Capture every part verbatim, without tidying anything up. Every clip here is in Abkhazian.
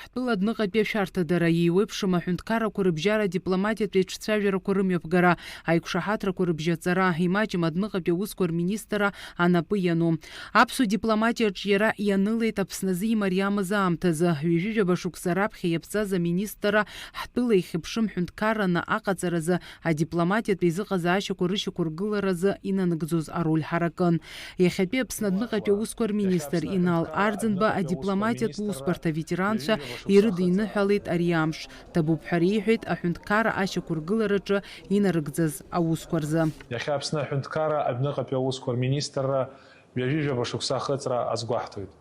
Ҳтәыла адәныҟатәи ашәарҭадара, еиуеиԥшым аҳәынҭқаррақәа рыбжьара адипломатиатә еиҿцәажәарақәа рымҩаԥгара, аиқәшаҳаҭрақәа рыбжьаҵара, имаҷым адәныҟатәи аусқәа рминистрра анапы иану. Аԥсуа дипломатиаҿ иара ианылеит Аԥсназы имариамыз аамҭазы, ҩажәижәаба шықәса раԥхьа иаԥҵаз аминистрра ҳтәыла ихьыԥшым ҳәынҭқарраны аҟаҵаразы адипломатиатә еизыҟазаашьақәа рышьақәыргыларазы инанагӡоз ароль ҳаракын. Иахьатәи Аԥсны адәныҟатәи аусқәа рминистр Инал Арӡынба адипломатиатә усбарҭа аветеранцәа ирыдиныҳәалеит ари амш. Ҭабуп ҳәа реиҳәеит аҳәынҭқарра ашьақәыргылараҿы инарыгӡаз аусқәа рзы. Иахьа Аԥсны аҳәынҭқарра адәныҟатәи аусқәа рминистрра ҩажәижәаба шықәса ахыҵра азгәаҳҭоит.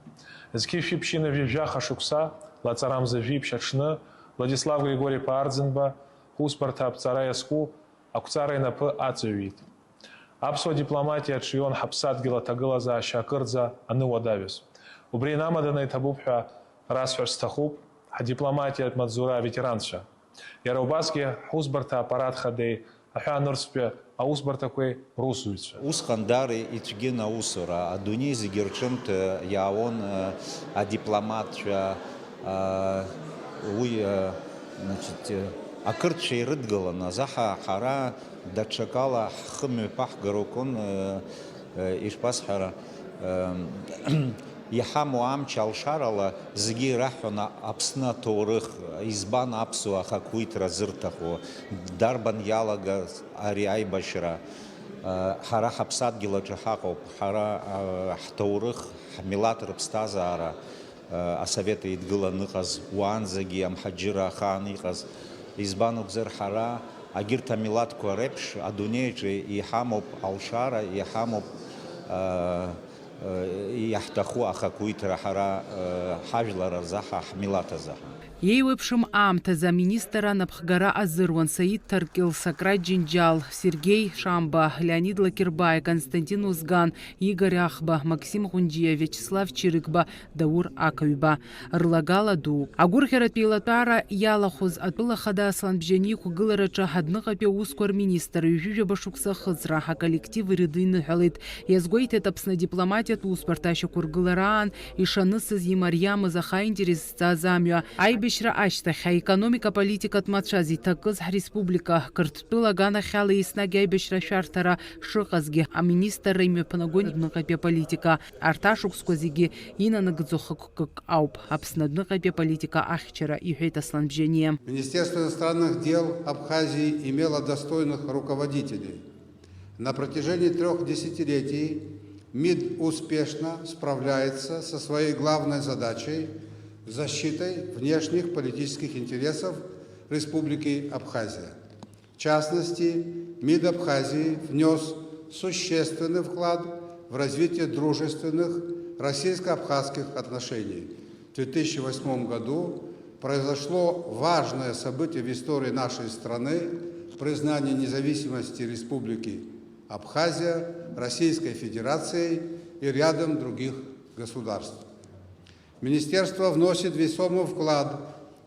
Зқьи шәиԥшьынҩажәи жәаха шықәса, лаҵарамза жәиԥшь аҽны, Владислав Григори-иԥа Арӡынба ҳусбарҭа аԥҵара иазку ақәҵара инапы аҵаҩит. Аԥсуа дипломатиа аҿион ҳаԥсадгьыл аҭагылазаашьа акырӡа аныуадаҩыз. Убри инамаданы иҭабуп ҳәа расҳәар сҭахуп ҳадипломатиатә маҵзура аветеранцәа. Иара убасгьы ҳусбарҭа аппарат хадеи аҳәаанырцәтәи аусбарҭақәеи русзуҩцәа. Усҟан даара ицәгьан аусура, адунеи зегьы рҿынтә иаауан, э, адипломатцәа, э, уи, э, значит, э, ақырҭцәа ирыдгылан, азаҳа ҳара даҽакала ҳхы мҩаԥаҳгар акәын, э, э, ишԥасҳәара, э, иҳамоу амч алшарала зегьы ираҳҳәон Аԥсны аҭоурых, избан аԥсуа ахақәиҭра зырҭаху, дарбан иалагаз ари аибашьра. Ҳара ҳаԥсадгьыл аҿы ҳаҟоуп, ҳара, ҳҭоурых, ҳмилаҭ рыԥсҭазаара, асовет еидгыла аныҟаз, уаанӡагьы амҳаџьыраа ахаан иҟаз. Избан акәзар, ҳара, агьырҭ амилаҭқәа реиԥш, адунеиаҿы иҳамоуп алшара, иҳамоуп, иаҳҭаху ахақәиҭра ҳара, ҳажәлар азы, ҳа ҳмилаҭ азы. Еиуеиԥшым аамҭазы аминистр анапхгара азыруан Саид Ҭаркьыл, Сократ Џьынџьал, Сергеи Шамба, Леонид Лакербаи, Константин Озган, Игорь Ахба, Максим Ҟәынџьиа, Виачеслав Чирыгба, Даур Ақаҩба. Рлагала дууп. Агәырӷьаратә еилатәара иалахәыз атәыла хада Асланбжьани иқәгылараҿы адәныҟатәи аусқәа рминистр ҩажәижәаба шықәса ахыҵра аколлектив ирыдиныҳәалеит. Иазгәеиҭеит Аԥсны адипломатиатә усбарҭа ашьақәыргылараан ишанысыз имариамыз, аха аинтерес зҵаз амҩа. Аибашьра ашьҭахь аекономика-политикатә мацәаз иҭакыз ҳреспублика, Қырҭтәыла аганахьала еснагь аибашьра ашәарҭара шыҟазгьы, аминистрра имҩаԥнагон адәныҟатәи аполитика. Арҭ ашықәсқәа зегьы инанагӡо хықәкык ауп Аԥсны адәныҟатәи аполитика ахьчара, иҳәеит Асланбжьаниа. Министерство иностранных дел Абхазии имело достойных руководителей. На протяжении трех десятилетий МИД успешно справляется со своей главной задачей — защитой внешних политических интересов Республики Абхазия. В частности, МИД Абхазии внёс существенный вклад в развитие дружественных российско-абхазских отношений. В две тысячи восьмом году произошло важное событие в истории нашей страны — признание независимости Республики Абхазия Российской Федерацией и рядом других государств. Министерство вносит весомый вклад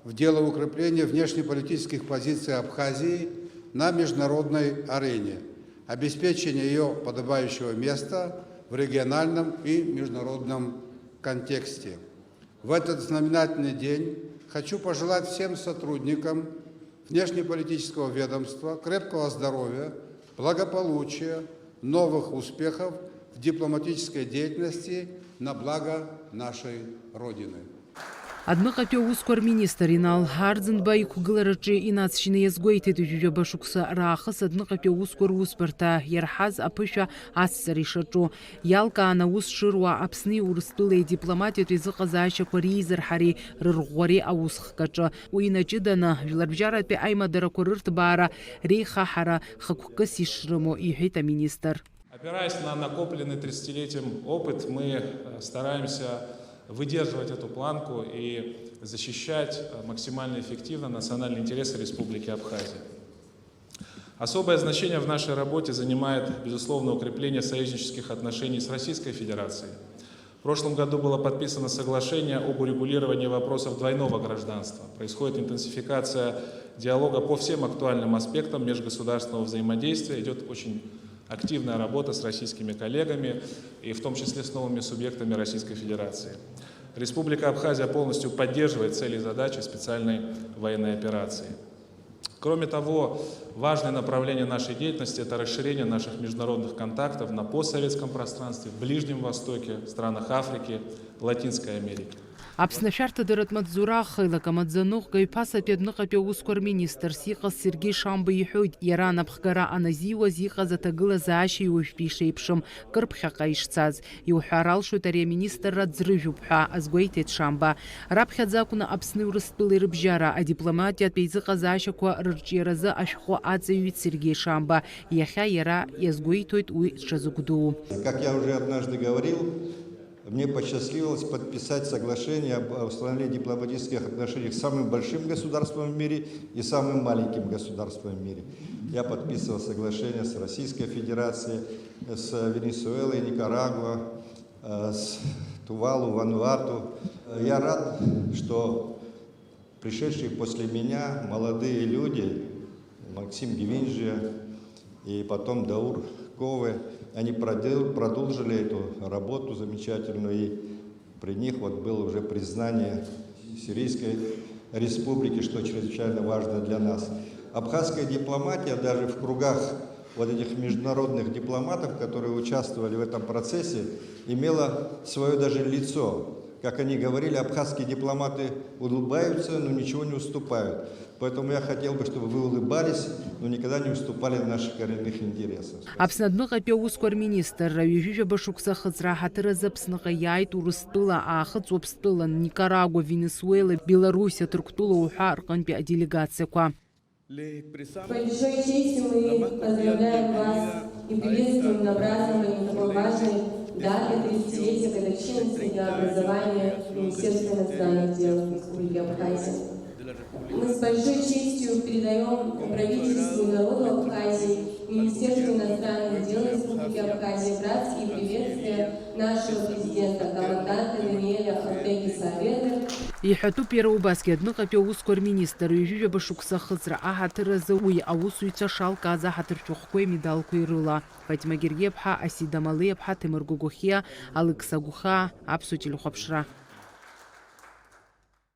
в дело укрепления внешнеполитических позиций Абхазии на международной арене, обеспечения её подобающего места в региональном и международном контексте. В этот знаменательный день хочу пожелать всем сотрудникам внешнеполитического ведомства крепкого здоровья, благополучия, новых успехов в дипломатической деятельности на благо нашей Родины. Адәныҟатәи аусқәа рминистр Инал Арӡынба иқәгылараҿы инаҵшьны иазгәеиҭеит, ҩажәижәаба шықәса раахыс адәныҟатәи аусқәа русбарҭа иарҳаз аԥышәа ацҵара ишаҿу. Иалкаан аус шыруа Аԥсни Урыстәылеи адипломатиатә еизыҟазаашьақәа реизырҳареи рырӷәӷәареи аусхк аҿы. Уи инаҷыданы, жәларбжьаратәи аимадарақәа рырҭбаара реихаҳара хықәкыс ишрымоу, иҳәеит аминистр. Опираясь на накопленный тридцатилетием опыт, мы, э, стараемся выдерживать эту планку и защищать, э, максимально эффективно национальные интересы Республики Абхазия. Особое значение в нашей работе занимает, безусловно, укрепление союзнических отношений с Российской Федерацией. В прошлом году было подписано соглашение об урегулировании вопросов двойного гражданства. Происходит интенсификация диалога по всем актуальным аспектам межгосударственного взаимодействия. Идёт очень активная работа с российскими коллегами, и в том числе с новыми субъектами Российской Федерации. Республика Абхазия полностью поддерживает цели и задачи специальной военной операции. Кроме того, важное направление нашей деятельности — это расширение наших международных контактов на постсоветском пространстве, в Ближнем Востоке, странах Африки, Латинской Америки. Аԥсны ашәарҭадаратә маҵзура ахеилак амаӡаныҟәгаҩ ԥасатәи адәныҟатәи аусқәа рминистрс иҟаз Сергеи Шамба иҳәоит, иара анапхгара аназиуаз иҟаз аҭагылазаашьеи уажәтәи шеиԥшым кыр ԥхьаҟа ишцаз. Иуҳәар алшоит, ари аминистрра ӡрыжәуп ҳәа азгәеиҭеит Шамба. Раԥхьаӡа акәны Аԥсни Урыстәылеи рыбжьара адипломатиатә еизыҟазаашьақәа рырҿиаразы ашәҟәы аҵаҩит Сергеи Шамба. Иахьа иара иазгәеиҭоит уи дшазыгәдуу. Как я уже однажды говорил, мне посчастливилось подписать соглашение об установлении дипломатических отношений с самым большим государством в мире и самым маленьким государством в мире. Я подписывал соглашение с Российской Федерацией, с Венесуэлой, Никарагуа, э, с Тувалу, Вануату. Я рад, что пришедшие после меня молодые люди, Максим Гвинджия и потом Даур Ковы, они продел-, продолжили эту работу замечательную, и при них вот было уже признание Сирийской Республики, что чрезвычайно важно для нас. Абхазская дипломатия даже в кругах вот этих международных дипломатов, которые участвовали в этом процессе, имела свое даже лицо. Как они говорили, абхазские дипломаты улыбаются, но ничего не уступают. Поэтому я хотел бы, чтобы вы улыбались, но никогда не уступали наших коренных интересов. Аԥсны адәныҟатәи аусқәа рминистрра ҩажәижәаба шықәса ахыҵра аҳаҭыр азы Аԥсныҟа иааит Урыстәыла, Аахыҵ Уаԥстәыла, Никарагуа, Венесуела, Беларусь, Аҭырқәтәыла уҳәа рҟынтәи аделегациақәа. С большой честью мы поздравляем вас и приветствуем на праздновании такой важной даты, тридцатилетия годовщины со дня образования Министерства иностранных дел Республики Абхазия. Мы с большой честью передаем правительству и народу Абхазии, Министерству иностранных дел Республики Абхазия братские приветствия нашего президента, команданта Даниэля Ортеги Сааведра. Иҳәатәуп иара убасгьы адәныҟатәи аусқәа рминистр ҩажәижәаба шықәса ахыҵра аҳаҭыр азы уи аусзуҩцәа шалкааз аҳаҭыртә шәҟәқәеи медалқәеи рыла. Фатима Гергиаԥҳа, Асида Малиаԥҳа, Ҭемыр Гогохиа, Алықьса Гәхаа, Аԥсуа телехәаԥшра.